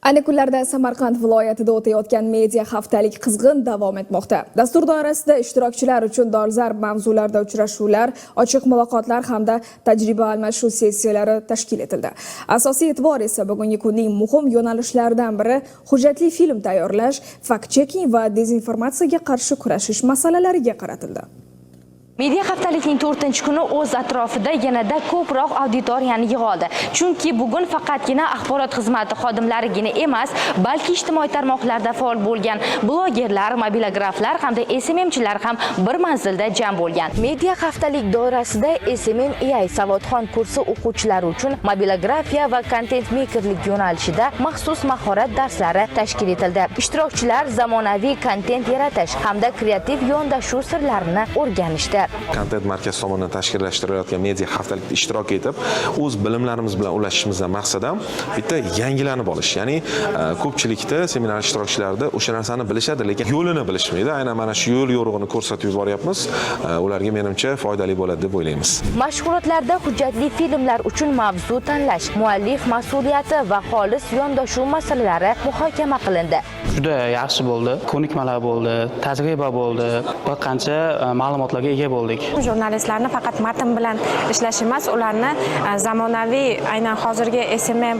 Ayni kunlarda Samarqand viloyatida o'tayotgan media haftalik qizg'in davom etmoqda. Dastur doirasida ishtirokchilar uchun dolzarb mavzularda uchrashuvlar, ochiq muloqotlar hamda tajriba almashuv sessiyalari tashkil etildi. Asosiy e'tibor esa bugungi kunning muhim yo'nalishlaridan biri hujjatli film tayyorlash, fact-checking va dezinformatsiyaga qarshi kurashish masalalariga qaratildi. Media haftalikning 4-kuni o'z atrofida yanada ko'proq auditoriyani yig'a oldi. Chunki bugun faqatgina axborot xizmati xodimlarigina emas, balki ijtimoiy tarmoqlarda faol bo'lgan blogerlar, mobilograflar hamda SMMchilar ham bir manzilda jam bo'lgan. Media haftalik doirasida SMM AI savodxon kursi o'quvchilari uchun mobilografiya va kontent mekerlik yo'nalishida maxsus mahorat darslari tashkil etildi. Ishtirokchilar zamonaviy kontent yaratish hamda kreativ yondashuv sirlarini o'rganishdi. Kontent markaz tomonidan tashkillashtirilayotgan media haftalikda ishtirok etib, o'z bilimlarimiz bilan ulashishimizdan maqsad ham bitta yangilanib olish. Ya'ni ko'pchilikda, seminar ishtirokchilarida o'sha narsani bilishadi, lekin yo'lini bilishmaydi. Aynan mana shu yo'l yo'rig'ini ko'rsatib yuboryapmiz. Ularga, menimcha, foydali bo'ladi deb o'ylaymiz. Mashg'ulotlarda hujjatli filmlar uchun mavzu tanlash, muallif mas'uliyati va xolis yondashuv masalalari muhokama qilindi. Juda yaxshi bo'ldi, ko'nikmalar bo'ldi, tajriba bo'ldi, bir qancha ma'lumotlarga ega bo'ldik. Jurnalistlarni faqat matn bilan ishlash emas, ularni zamonaviy, aynan hozirgi SMM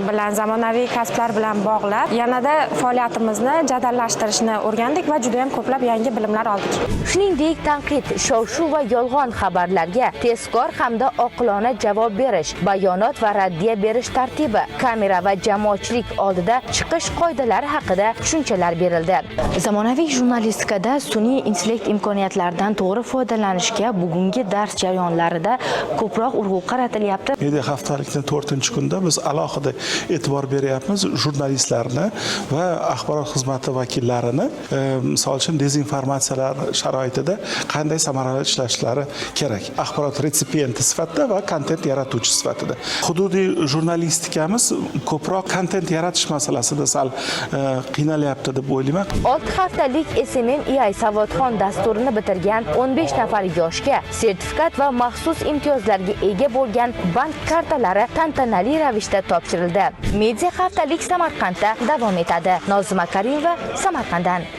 bilan, zamonaviy kasblar bilan bog'lab, yanada faoliyatimizni jadallashtirishni o'rgandik va juda yam ko'plab yangi bilimlar oldik. Shuningdek, tanqid, shov-shuv va yolg'on xabarlarga tezkor hamda oqilona javob berish, bayonot va raddiya berish tartibi, kamera va jamoatchilik oldida chiqish qoidalari haqida tushunchalar berildi. Zamonaviy jurnalistikada sun'iy intellekt imkoniyatlaridan to'g'ri foydalanishga bugungi dars jarayonlarida ko'proq urg'u qaratilyapti. Media haftalikni to'rtinchi kunda biz alohida e'tibor beryapmiz jurnalistlarni va axborot xizmati vakillarini misol uchun, dezinformatsiyalar sharoitida qanday samarali ishlashlari kerak, axborot retsipienti sifatida va kontent yaratuvchi sifatida. Hududiy jurnalistikamiz ko'proq kontent yaratish masalasida sal qiynalyapti deb o'ylayman. 6 haftalik SMM AI savodxon dasturini bitirgan 15 nafar yoshga sertifikat va maxsus imtiyozlarga ega bo'lgan bank kartalari tantanali ravishda topshirildi. Media haftalik Samarqandda davom etadi. Nozima Karimova, Samarqanddan.